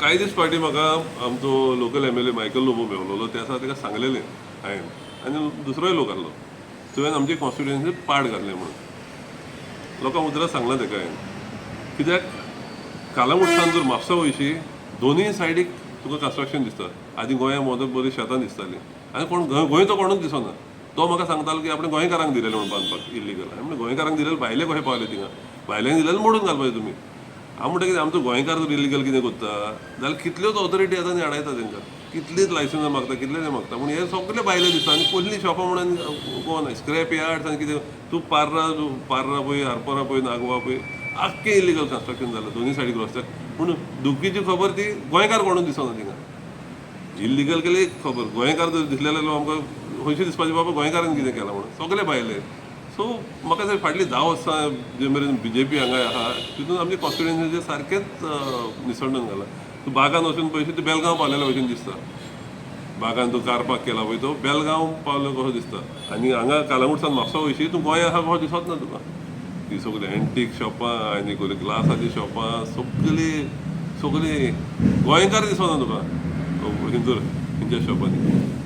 कांय दीस फाटीं म्हाका आमचो लोकल एमएलए मायकल लोबो मेवलेलो. ते आसा ताका सांगलेलें हांवें आनी दुसरोय लोक आसलो, तुवें आमची कॉन्स्टिट्युएन्सी पाड घातलें म्हणून. लोकांक उतरां सांगलां ताका हांवें, कित्याक कालांगुटसान जर म्हापसा वयशी, दोनूय सायडीक तुका कन्स्ट्रक्शन दिसता. आदीं गोंया मोदक बरीं शेतां दिसतालीं आनी कोण गोंयचो कोणूच दिसना. तो म्हाका सांगतालो की आपणे गोंयकारांक दिलेलें म्हणून बांदपाक इल्लिगल. हांवें म्हणलें, गोंयकारांक दिलेलें, भायले कशे पावले थिंगा? भायल्यांक दिलेलें मोडून घालपाचें तुमी. हांव म्हणटा, कितें आमचो गोंयकार जर इल्लिगल कितें करता जाल्यार कितल्योच ऑथॉरिटी येता आनी आडायता तांकां, कितलीच लायसन्सां मागता, कितलें तें मागता. पूण हे सगळे भायले दिसता आनी कसलीं शॉपां म्हणून कोण स्क्रॅप यार्ड्स आनी कितें. तूं पार्रा, पार्रा पळय, आरपोरा पळय, नागवा पळय, आख्खें इल्लिगल कन्स्ट्रक्शन जालां दोनूय सायडीक रस्त्याक. पूण दुखीची खबर ती गोंयकार कोणूच दिसना थिंगा. इल्लिगल केली खबर, गोंयकार जर दिसले जाल्यार आमकां खंयशी दिसपाचें, बाबा गोंयकारान कितें केलां म्हणून. सगळे भायले. सो म्हाका दिसता फाटलीं 10 वर्सां जे मेरेन बीजेपी हांगा आहा, तितून आमचे कॉन्स्टिट्युएन्सीचें सारकेंच निसंडून घालां. तूं बागान वचून पळयशी, तूं बेलगांव पावलेल्या भशेन दिसता. बागान तूं कार पार्क केला पळय, तो बेलगांव पावलो कसो दिसता. आनी हांगा कालांगुटसान म्हापसा वयशी, तूं गोंया आहा कसो दिसत ना तुका. ती सगळीं एंटीक शॉपां आनी कसलीं ग्लासाचीं शॉपां, सगळीं सगळीं गोंयकार दिसना तुका हिंदूर हिंच्या शॉपांनी.